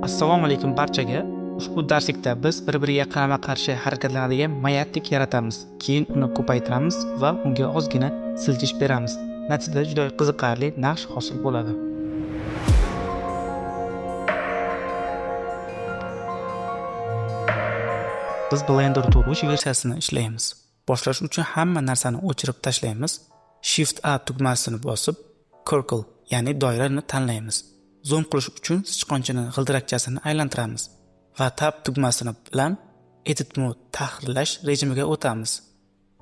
Assalomu alaykum barchaga. Ushbu darslikda biz bir-biriga qarama-qarshi harakatlanadigan mayatnik yaratamiz. Keyin uni ko'paytiramiz va unga ozgina siljish beramiz. Natijada juda qiziqarli naqsh hosil bo'ladi. Biz Blender 4.3 versiyasini ishlaymiz. Boshlash uchun hamma narsani o'chirib tashlaymiz. Shift A tugmasini bosib, Circle, ya'ni doirani tanlaymiz. Zoom qilish uchun sichqonchani g'ildirakchasini aylantiramiz va Tab tugmasini bilan Edit Mode tahrirlash rejimiga o'tamiz.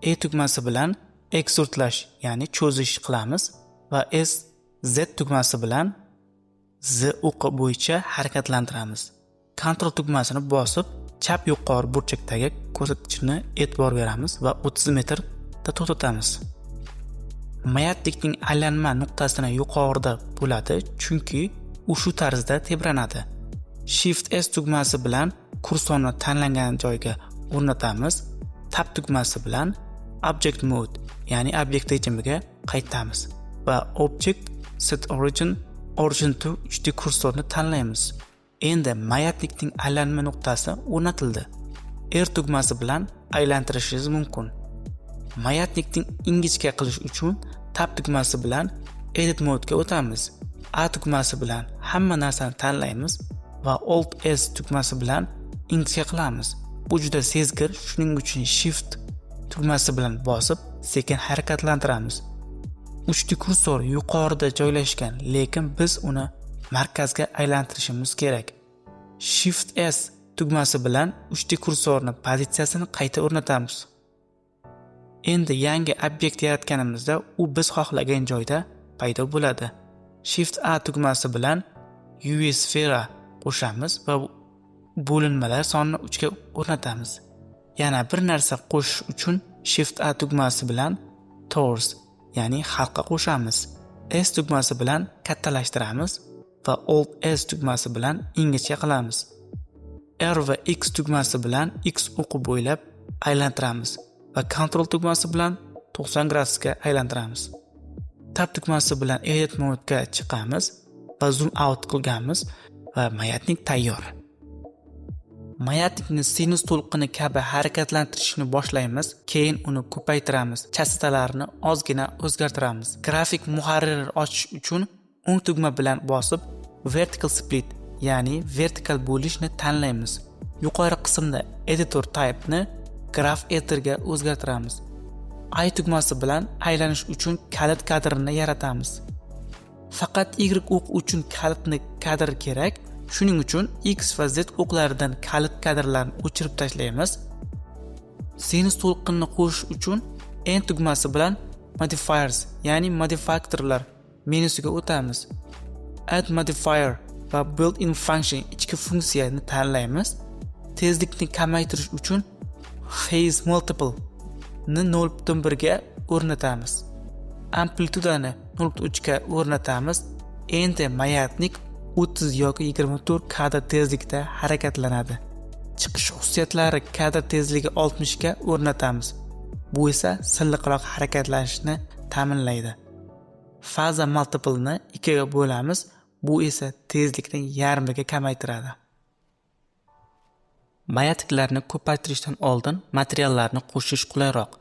E tugmasi bilan extrudlash, ya'ni cho'zish qilamiz va S Z tugmasi bilan Z o'qi bo'yicha harakatlantiramiz. Ctrl tugmasini bosib, chap yuqori burchakdagi ko'rsatkichni e'tibor beramiz va 30 metrda to'xtatamiz. Mayatnikning aylanma nuqtasini yuqorida bo'ladi, chunki u shu tarzda tebranadi. Shift S tugmasi bilan kursorni tanlangan joyga o'rnatamiz. Tab tugmasi bilan Object Mode, ya'ni obyekt rejimiga qaytamiz va Object Set Origin, Origin to 3D kursorni tanlaymiz. Endi mayatnikning aylanma nuqtasi o'rnatildi. R tugmasi bilan aylantirishingiz mumkin. Mayatnikning ingichka qilish uchun Tab tugmasi bilan Edit Mode ga o'tamiz. A tugmasi bilan hamma narsani tanlaymiz va Alt S tugmasi bilan ingichka qilamiz. Bu juda sezgir, shuning uchun Shift tugmasi bilan bosib, sekin harakatlantiramiz. 3D kursor yuqorida joylashgan, lekin biz uni markazga aylantirishimiz kerak. Shift S tugmasi bilan 3D kursorni pozitsiyasini qayta o'rnatamiz. Endi yangi obyekt yaratganimizda u biz xohlagan joyda paydo bo'ladi. Shift A tugmasi bilan UV sfera qo'shamiz va bo'linmalar sonini 3 ga o'rnatamiz. Yana bir narsa qo'shish uchun Shift A tugmasi bilan Torus, ya'ni halqa qo'shamiz. S tugmasi bilan kattalashtiramiz va Alt S tugmasi bilan ingichka qilamiz. R va X tugmasi bilan X o'qi bo'ylab aylantiramiz va Ctrl tugmasi bilan 90 gradusga aylantiramiz. Tab tugmasi bilan Edit Mode ga chiqamiz va zoom out qilganmiz va mayatnik tayyor. Mayatnikni sinus to'lqini kabi harakatlantirishni boshlaymiz, keyin uni ko'paytiramiz, chastotalarini ozgina o'zgartiramiz. Grafik muharrir ochish uchun o'ng tugma bilan bosib Vertical Split, ya'ni vertikal bo'lishni tanlaymiz. Yuqori qismda Editor Type ni Graph Editorga o'zgartiramiz. I tugmasi bilan aylanish uchun kalit kadrini yaratamiz. Faqat Y o'q uchun kalitni kadr kerak. Shuning uchun X va Z o'qlaridan kalit kadrlarni o'chirib tashlaymiz. Sinus to'lqinini qo'shish uchun N tugmasi bilan Modifiers, ya'ni modifikatorlar menyusiga o'tamiz. Add Modifier va Built-in Function ichki funksiyani tanlaymiz. Tezlikni kamaytirish uchun Phase Multiple ni 0.1 ga o'rnatamiz. Amplitudani 0.3 ga o'rnatamiz. Endi mayatnik 30 yoki 24 kadr tezlikda harakatlanadi. Chiqish xususiyatlari kadr tezligi 60 ga o'rnatamiz. Bu esa silliqroq harakatlanishni ta'minlaydi. Faza multiple-ni 2 ga bo'lamiz. Bu esa tezlikni yarmiga kamaytiradi. Mayatniklarni ko'paytirishdan oldin materiallarni qo'shish qulayroq.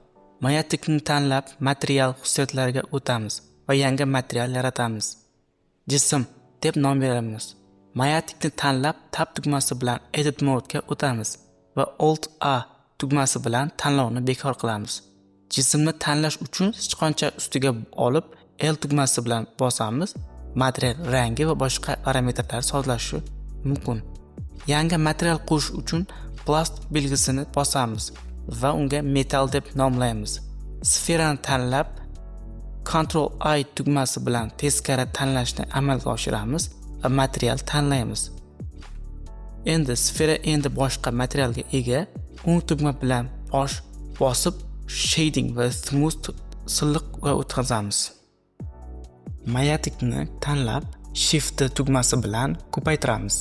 Mayatnikni tanlab material xususiyatlariga o'tamiz va yangi material yaratamiz. Jism deb nom beramiz. Mayatnikni tanlab Tab tugmasi bilan Edit Mode ga o'tamiz va Alt A tugmasi bilan tanlovni bekor qilamiz. Jismni tanlash uchun sichqoncha ustiga olib L tugmasi bilan bosamiz. Material rangi va boshqa parametrlar sozlashi mumkin. Yangi material qo'shish uchun plus belgisini bosamiz va unga metal deb nomlaymiz. Sferani tanlab Ctrl I tugmasi bilan teskari tanlashni amalga oshiramiz va material tanlaymiz. Endi sfera endi boshqa materialga ega. O'ng tugma bilan bosh bosib shading va smooth silliq va o'tkazamiz. Mayatnikni tanlab Shift tugmasi bilan ko'paytiramiz.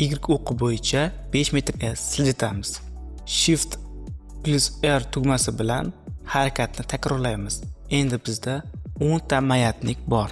Y o'qi bo'yicha 5 metrga siljitamiz. Shift plus R tugmasi bilan harakatni takrorlaymiz. Endi bizda 10 ta mayatnik bor.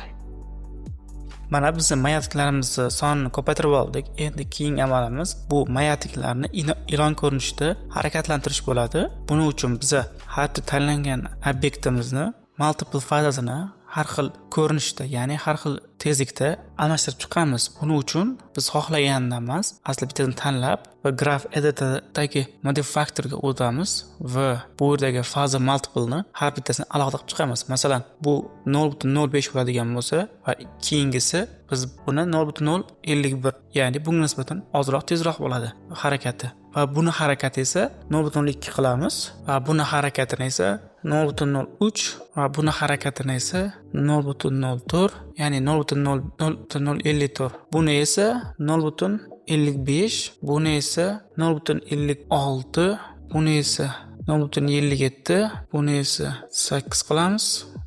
Mana bizni маятник larimizni sonini ko'paytirib oldik. Endi keyingi amalimiz bu маятник larni ilon ko'rinishida harakatlantirish bo'ladi. Buning uchun biza har bitta tanlangan obyektimizni multiple fazasini har xil ko'rinishda, ya'ni har xil tezlikda almashtirib chiqamiz. Buning uchun biz xohlagandan emas, asli bittasini tanlab va graph editordagi modifier ga o'tamiz va bu yerdagi faza multipleni har bittasini alohida qilib chiqamiz. Masalan, bu 0.05 bo'ladigan bo'lsa va keyingisi biz buni 0.051, ya'ni bunga nisbatan ozroq tezroq bo'ladi harakati. Va buni harakati esa 0.2 qilamiz va buni harakatini esa 0.03 va buni harakatini esa 0.04, ya'ni 0.054. Buni esa 0.55, buni esa 0.56, buni esa 0.57, buni esa 8 qilamiz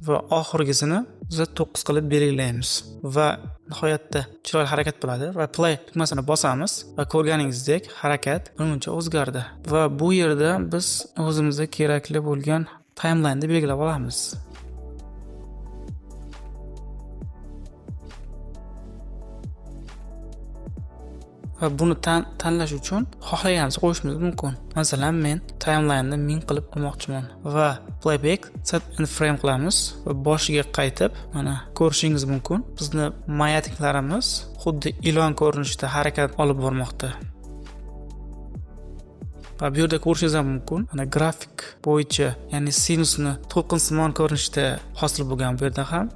va oxirgisini biz 9 qilib belgilaymiz va nihoyatda chiroyli harakat bo'ladi va play tugmasini bosamiz va ko'rganingizdek harakat birmuncha o'zgardi va bu yerda biz o'zimizga kerakli bo'lgan timeline'ni belgilab olamiz. Va buni tanlash uchun xohlaganimizni qo'yishimiz mumkin. Masalan, men timeline'ni 1000 qilib qo'ymoqchiman va playback set and frame qilamiz va boshiga qaytib mana ko'rishingiz mumkin. Bizni маятник larimiz xuddi ilon ko'rinishida harakat olib bormoqda. Va bu yerda ko'rishingiz ham mumkin. Mana grafik bo'yicha, ya'ni sinusni to'lqinsimon ko'rinishda hosil bo'lgan bu yerda ham.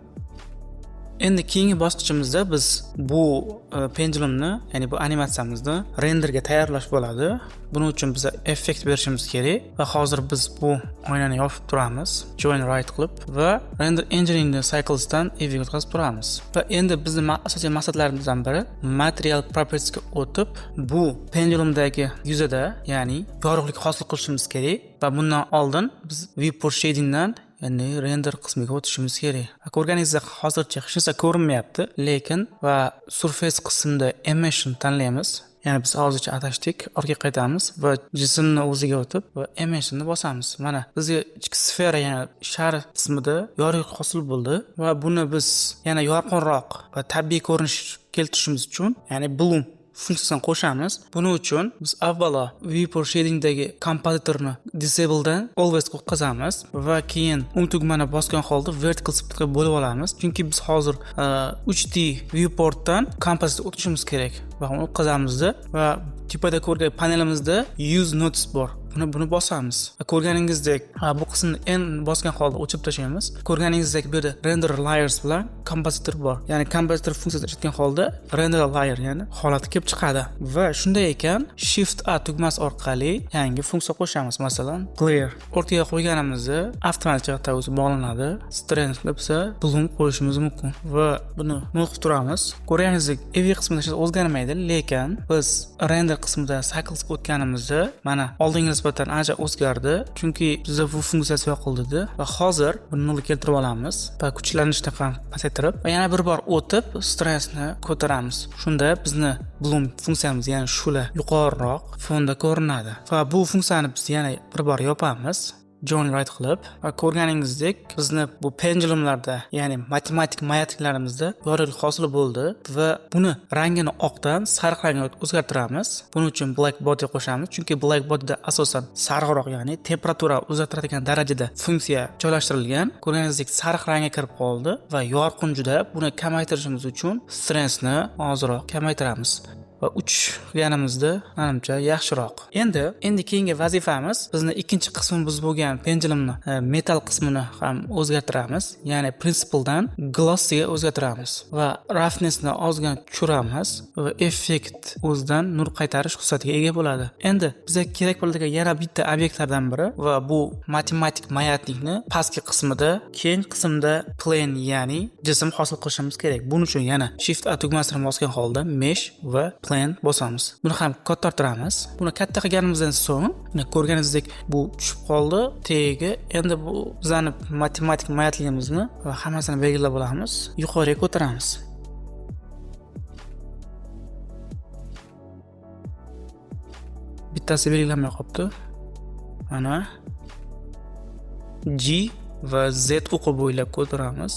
Endi keyingi bosqichimizda biz bu pendulumni, ya'ni bu animatsiyamizni renderga tayyorlash bo'ladi. Buning uchun biz effekt berishimiz kerak va hozir biz bu oynani yopib turamiz, join right qilib va render engine'ni cyclesdan Eevee o'tkazib turamiz. Va endi bizning asosiy maqsadlarimizdan biri material propertiesga o'tib, bu pendulumdagi yuzada, ya'ni yorug'lik hosil qilishimiz kerak va bundan oldin biz viewport shadingdan, ya'ni render qismiga o'tishimiz kerak. Ko'rganingizdek hozircha hech narsa ko'rinmayapti, lekin va surface qismida emission tanlaymiz. Ya'ni biz hozircha adashdik, orqaga qaytamiz va jismni o'ziga o'tib va emissionni bosamiz. Mana bizga ichki sfera, ya'ni shar qismida yorug'lik hosil bo'ldi va buni biz yana yorqinroq va tabiiy ko'rinish keltirishimiz uchun, ya'ni bloom funksiyasini qo'shamiz. Buning uchun biz avvalo viewport shadingdagi kompozitorni disabledan always qo'yamiz va keyin o'ng tugmani bosgan holda vertical splitga bo'lib olamiz. Chunki biz hozir 3D viewportdan kompozitor o'tishimiz kerak va uni o'tkazamizda va tepada ko'rgan panelimizda use nodes bor. Buni bosamiz. Va ko'rganingizdek, bu qismni N bosgan holda o'chirib tashlaymiz. Ko'rganingizdek bu yerda render layers bilan kompozitor bor. Ya'ni kompozitor funksiyasini ishlatgan holda render layer, ya'ni holati kelib chiqadi. Va shunday ekan Shift A tugmasi orqali yangi funksiya qo'shamiz. Masalan, clear. O'rtaga qo'yganimizda avtomatik jihatda o'zi bog'lanadi. Strength deb esa bloom qo'yishimiz mumkin va buni nol qilib turamiz. Ko'rganingizdek, Eevee qismida hech narsa o'zgarmaydi, lekin biz render qismida cycles o'tganimizda mana oldingi nisbatan ancha o'zgardi, chunki bizda bu funksiyasi yoqildi va hozir buni nolga keltirib olamiz va kuchlanishni ham pasaytirib va yana bir bor o'tib stressni ko'taramiz. Shunda bizni bloom funksiyamiz, ya'ni shu'la yuqoriroq fonda ko'rinadi va bu funksiyani biz yana bir bor yopamiz. Join right qilib va ko'rganingizdek bizni bu pendulumlarda, ya'ni matematik маятник larimizda yorug'lik hosil bo'ldi va buni rangini oqdan sariq rangga o'zgartiramiz. Buning uchun black body qo'shamiz, chunki black bodyda asosan sariqroq, ya'ni temperatura o'zgartiradigan darajada funksiya joylashtirilgan. Ko'rganingizdek sariq rangga kirib qoldi va yorqin juda. Buni kamaytirishimiz uchun stressni ozroq kamaytiramiz va 3 qilganimizda manimcha yaxshiroq. Endi keyingi vazifamiz bizni ikkinchi qismimiz bo'lgan pendulumni metal qismini ham o'zgartiramiz. Ya'ni principledan glossyga o'zgartiramiz va roughnessni ozgina tushiramiz va effekt o'zidan nur qaytarish xususiyatiga ega bo'ladi. Endi bizga kerak bo'ladigan yana bitta obyektlardan biri va bu matematik маятник ni pastki qismida, keng qismda plane, ya'ni jism hosil qilishimiz kerak. Buning uchun yana Shift A tugmasini bosgan holda mesh va plane bosamiz. Buni ham kattartiramiz. Buni katta qilganimizdan so'ng, mana ko'rganingizdek bu tushib qoldi tagiga. Endi bu bizani matematik маятник imizni va hammasini belgilab olamiz. Yuqoriga ko'taramiz. Bittasi belgilanmay qolibdi. Mana G va Z o'qi bo'ylab ko'taramiz.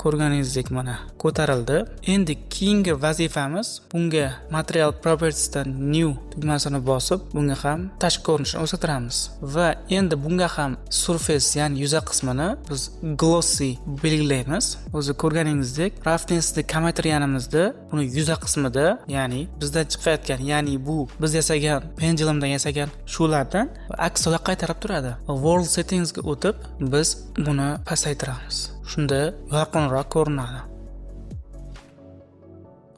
Ko'rganingizdek, mana ko'tarildi. Endi keyingi vazifamiz bunga Material Properties'dan New tugmasini bosib, bunga ham tashqi ko'rinishini o'zgartiramiz. Va endi bunga ham surface, ya'ni yuza qismini biz glossy belgilaymiz. O'zi ko'rganingizdek, roughnessni kamaytirganimizda buni yuza qismida, ya'ni bizdan chiqayotgan, ya'ni bu biz yasagan pendulumdan yasagan shulardan aks sado qaytarib turadi. World Settingsga o'tib, biz buni pasaytiramiz. Shunda yorqinroq ko'rinadi.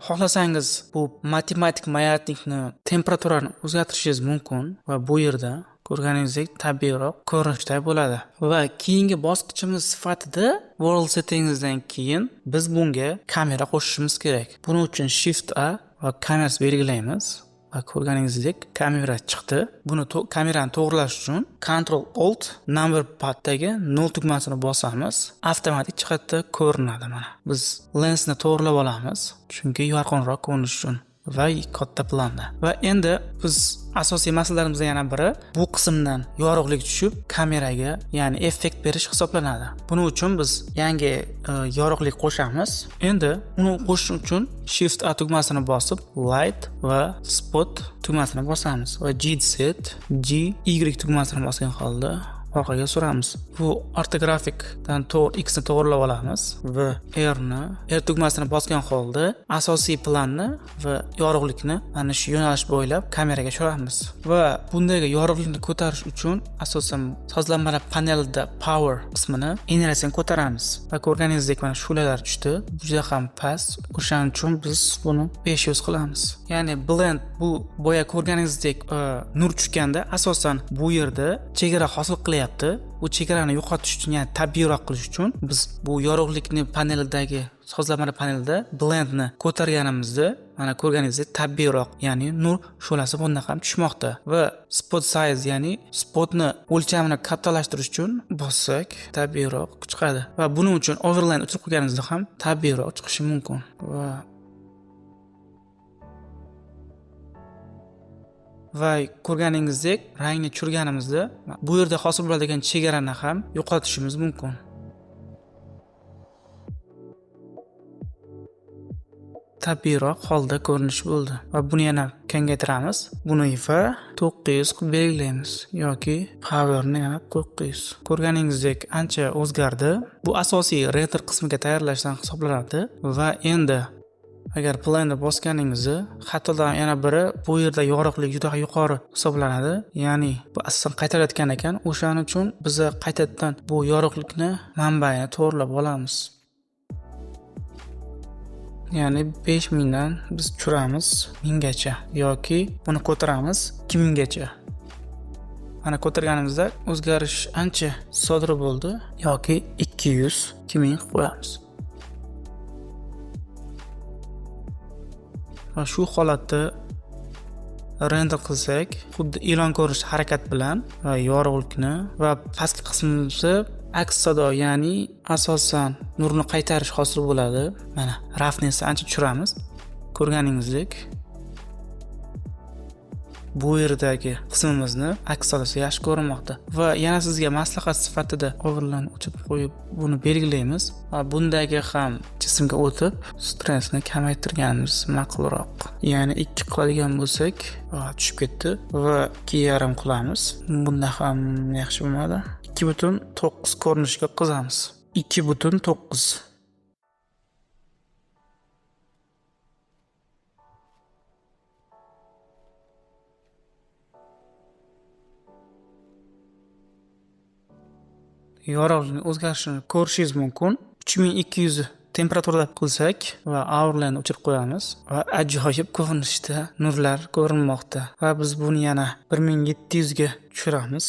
Xohlasangiz bu matematik mayatnikni temperaturani o'zgartirishingiz mumkin va bu yerda ko'rganingizdek tabiiyroq ko'rinishda bo'ladi. Va keyingi bosqichimiz sifatida World Settingsdan keyin biz bunga kamera qo'shishimiz kerak. Buning uchun Shift A va kamerasi belgilaymiz. Va ko'rganingizdek kamera chiqdi. Buni kamerani to'g'rilash uchun Ctrl Alt number paddagi 0 tugmasini bosamiz. Avtomatik jihatda ko'rinadi mana. Biz lensni to'g'rilab olamiz, chunki yorqinroq ko'rinish uchun va katta planda. Va endi biz asosiy masalalarimizdan yana biri bu qismdan yorug'lik tushib kameraga, ya'ni effekt berish hisoblanadi. Buning uchun biz yangi yorug'lik qo'shamiz. Endi uni qo'shish uchun Shift A tugmasini bosib, Light va Spot tugmasini bosamiz va G Z G Y tugmasini bosgan holda orqaga suramiz. Bu ortografikdan to'g'ri X ni to'g'rilab olamiz va R ni R tugmasini bosgan holda asosiy planni va yorug'likni mana shu yo'nalish bo'ylab kameraga tushiramiz. Va bundagi yorug'likni ko'tarish uchun asosan sozlamalar panelida power qismini energiyasini ko'taramiz. Va ko'rganingizdek mana shu'lalar tushdi. Bu juda ham past. O'shaning uchun biz buni 500 qilamiz. Ya'ni blend bu boya ko'rganingizdek nur tushganda asosan bu yerda chegara hosil qilyapti. Bu chegarani yo'qotish uchun, ya'ni tabiiyroq qilish uchun biz bu yorug'likni panelidagi sozlamalar panelida blendni ko'targanimizda mana ko'rganingizdek tabiiyroq, ya'ni nur shu'lasi bundan ham tushmoqda. Va spot size, ya'ni spotni o'lchamini kattalashtirish uchun bossak tabiiyroq chiqadi. Va buning uchun overlayni o'chirib qo'yganimizda ham tabiiyroq chiqishi mumkin. Va ko'rganingizdek rangni tushirganimizda bu yerda hosil bo'ladigan chegarani ham yo'qotishimiz mumkin. Tabiiyroq holda ko'rinish bo'ldi. Va buni yana kengaytiramiz. Buni va 900 qilib belgilaymiz yoki powerni yana 900. Ko'rganingizdek ancha o'zgardi. Bu asosiy render qismiga tayyorlashdan hisoblanadi. Va endi agar planni bosganingizda xatodan yana biri bu yerda yorug'lik juda yuqori hisoblanadi. Ya'ni bu asosan qaytarayotgan ekan. O'shaning uchun biz qaytadan bu yorug'likni manbaini to'g'rilab olamiz. Ya'ni 5000 dan biz tushiramiz 1000 gacha yoki buni ko'taramiz 2000 gacha. Mana ko'targanimizda o'zgarish ancha sodir bo'ldi yoki 200 2000 qilib qo'yamiz. Va shu holatda render qilsak, xuddi ilon ko'rish harakat bilan va yorug'likni va pastki qismimizni aks sado, ya'ni asosan nurni qaytarish hosil bo'ladi. Mana roughnessni ancha tushiramiz. Ko'rganingizdek bu yerdagi qismimizni aks sadosi yaxshi ko'rinmoqda. Va yana sizga maslahat sifatida overlayni o'chirib qo'yib buni belgilaymiz va bundagi ham jismga o'tib stressni kamaytirganimiz ma'qulroq. Ya'ni 2 qiladigan bo'lsak, tushib ketdi va 2.5 qilamiz. Bunda ham yaxshi bo'lmadi. 2.9 ko'rinishga qizamiz. 2.9. Yorug'likning o'zgarishini ko'rishingiz mumkin. 3200 temperaturada qilsak va overlayni o'chirib qo'yamiz va ajoyib ko'rinishda nurlar ko'rinmoqda. Va biz buni yana 1700 ga tushiramiz.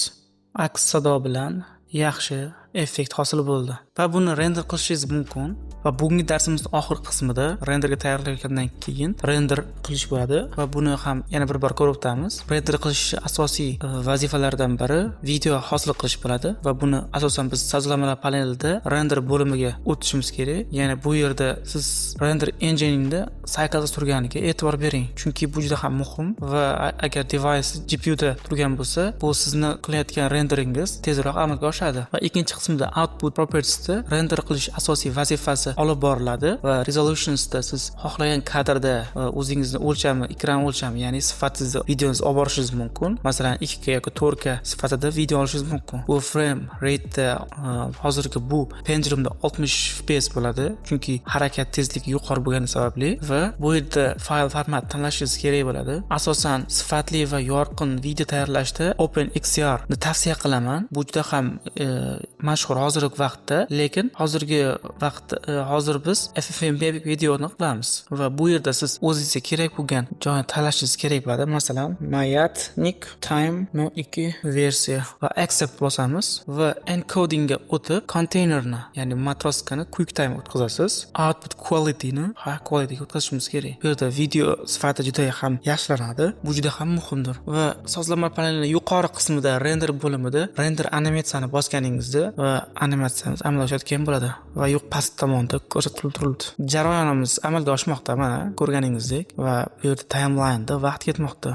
Aks sado bilan yaxshi effekt hosil bo'ldi. Va buni render qilishingiz mumkin. Va bugungi darsimizning oxirgi qismida renderga tayyorlangandan keyin render qilish bo'ladi va buni ham yana bir bor ko'rib o'tamiz. Render qilish asosiy vazifalaridan biri video hosil qilish bo'ladi va buni asosan biz sozlamalar panelida render bo'limiga o'tishimiz kerak. Ya'ni bu yerda siz render engine'da cycles turganiga e'tibor bering, chunki bu juda ham muhim va agar device GPU da turgan bo'lsa, bu sizni qilayotgan renderingiz tezroq amalga oshadi. Va ikkinchi qismda output propertiesda render qilish asosiy vazifasi hammasi olib boriladi va resolutionsda siz xohlagan kadrda o'zingizni o'lchami, ekran o'lchami, ya'ni sifatsiz videongizni olib borishingiz mumkin. Masalan, 2K yoki 4K sifatida video olishingiz mumkin. Bu frame rate hozirgi bu penjirimda 60 fps bo'ladi, chunki harakat tezligi yuqori bo'lgani sababli. Va bu yerda fayl format tanlashingiz kerak bo'ladi. Asosan sifatli va yorqin video tayyorlashda OpenXR ni tavsiya qilaman. Bu juda ham mashhur hozirgi vaqtda, lekin hozirgi vaqtda hozir biz FFmpeg videoni qilamiz va bu yerda siz o'zingizga kerak bo'lgan joyni tanlashingiz kerak bo'ladi. Masalan, Mayatnik Time 02 versiya va accept bosamiz va encodingga o'tib, konteynerni, ya'ni matroskani QuickTime o'tkazasiz. Output qualityni high qualityga o'tkazishimiz kerak. Bu yerda video sifati juda ham yaxshilanadi. Bu juda ham muhimdir. Va sozlama panelini yuqori qismida, render bo'limida render animatsiyani bosganingizda va animatsiyamiz amalga oshayotgan bo'ladi va yo'q, past tomonda ko'rsatilib turildi. Jarayonimiz amalga oshmoqda, mana, ko'rganingizdek, va bu yerda timeline'da vaqt ketmoqda.